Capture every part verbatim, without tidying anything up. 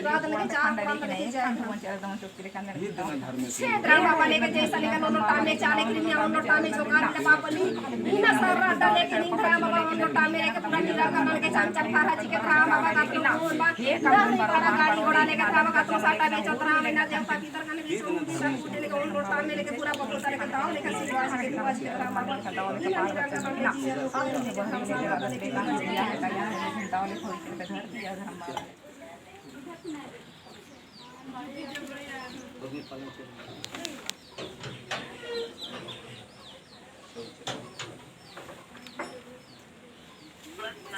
रात लगे चार पाँच बजे जाए। छे धरम बाबा लेके जैसा लेके लोटा में चाले के निया लोटा में जोगार ले बापली। इना सारा अड्डा लेके नीन धरम बाबा लोटा में लेके पूरा नीला करना लेके चाम चाम फारा चिके धरम बाबा का तो बा। ये काम बड़ा गाड़ी घोड़ा लेके धरम बाबा का तो साटा में चतरा में ना देवता भीतर का लेके लोटा में लेके पूरा पकड़ लेके दाव लेके सिवा चिके दुआ चिके धरम बाबा।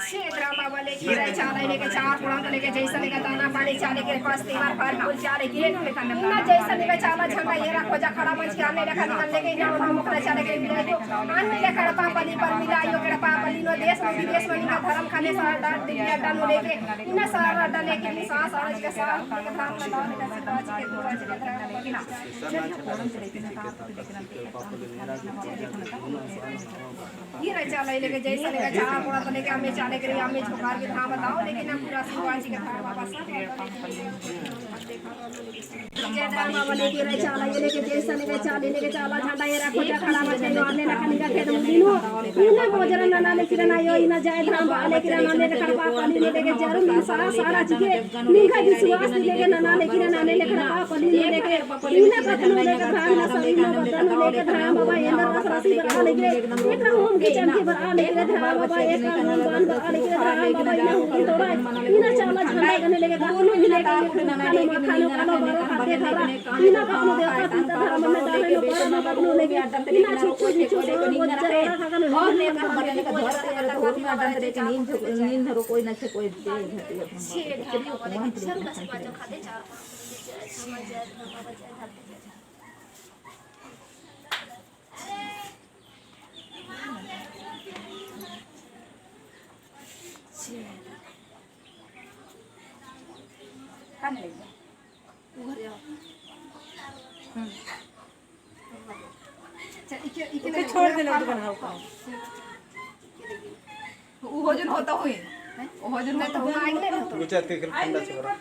छे धरम बाबा लेके चाला लेके चार पुरान लेके जैसा लेके दाना पानी चाले के पास तीवार फल फूल चाले के इन्ना जैसा लेके चाला झंडा एरा खोजा खड़ा मंच के आने लेखा निकल लेके इन्ना उन्ना मुखड़ा चाले के मिलायो आने लेखा पापली पर मिलायो के पापली नो देश में विदेश में निका धरम खाने सारा डाल दिया डाल लेके इन्ना सारा डाले के सारा सारा के सारा धाम का नाम का सिद्धांत के पूरा चिके धरम बाबा। ईरा चाला लेके जैसा लेके चाला कोड़ा तो लेके अम्मे चाले के अम्मे झोकार के धाम बताओ लेकिन हम पूरा शिवाजी के धाम बाबा सब जय धरम बाबा लेके रे चाला ये लेके जैसा लेके चाले लेके चाला झंडा ये रखो जा खड़ा मचे यो आने लखा निका खेत मुंडी नो इना मोजरा नना लेके ना यो इना जय धरम बाबा लेके ना लेके खड़पा पानी लेके जरूर सारा सारा चिके निंगा विश्वास लेके नना लेके नना लेके खड़पा पानी लेके इन्ना कतनो लेके धाम ना सभी नो बदन लेके धाम बाबा एन्देर रस रसी बरआ लेके एकरा होम के चमके बरआ लेके धाम बाबा एक कानून बान बरआ लेके धाम बाबा इन्ना होम के तोड़ा इन्ना चाला झंडा गने लेके कतनो भी लेके खानो खानो बारो खाते धरा इन्ना कतनो देवता पितर धाम में डाले लो बरआ ना कतनो लेके इन्ना छुच्छू छुच्छू सो बच्चा और लेकर बने लेके धोर के धोर में डाल दे के नींद नींद धरो कोई ना से कोई दे छे धाम बाबा लेके सर का सिवा जो खाते चार पाँच जय धरम बाबा जय धरम बाबा। इके छोड़ देना दुकान हाउ का। उ होजन होता हुई। उ होजन होता हुई। ऊंचा ते कर ठंडा छोरा।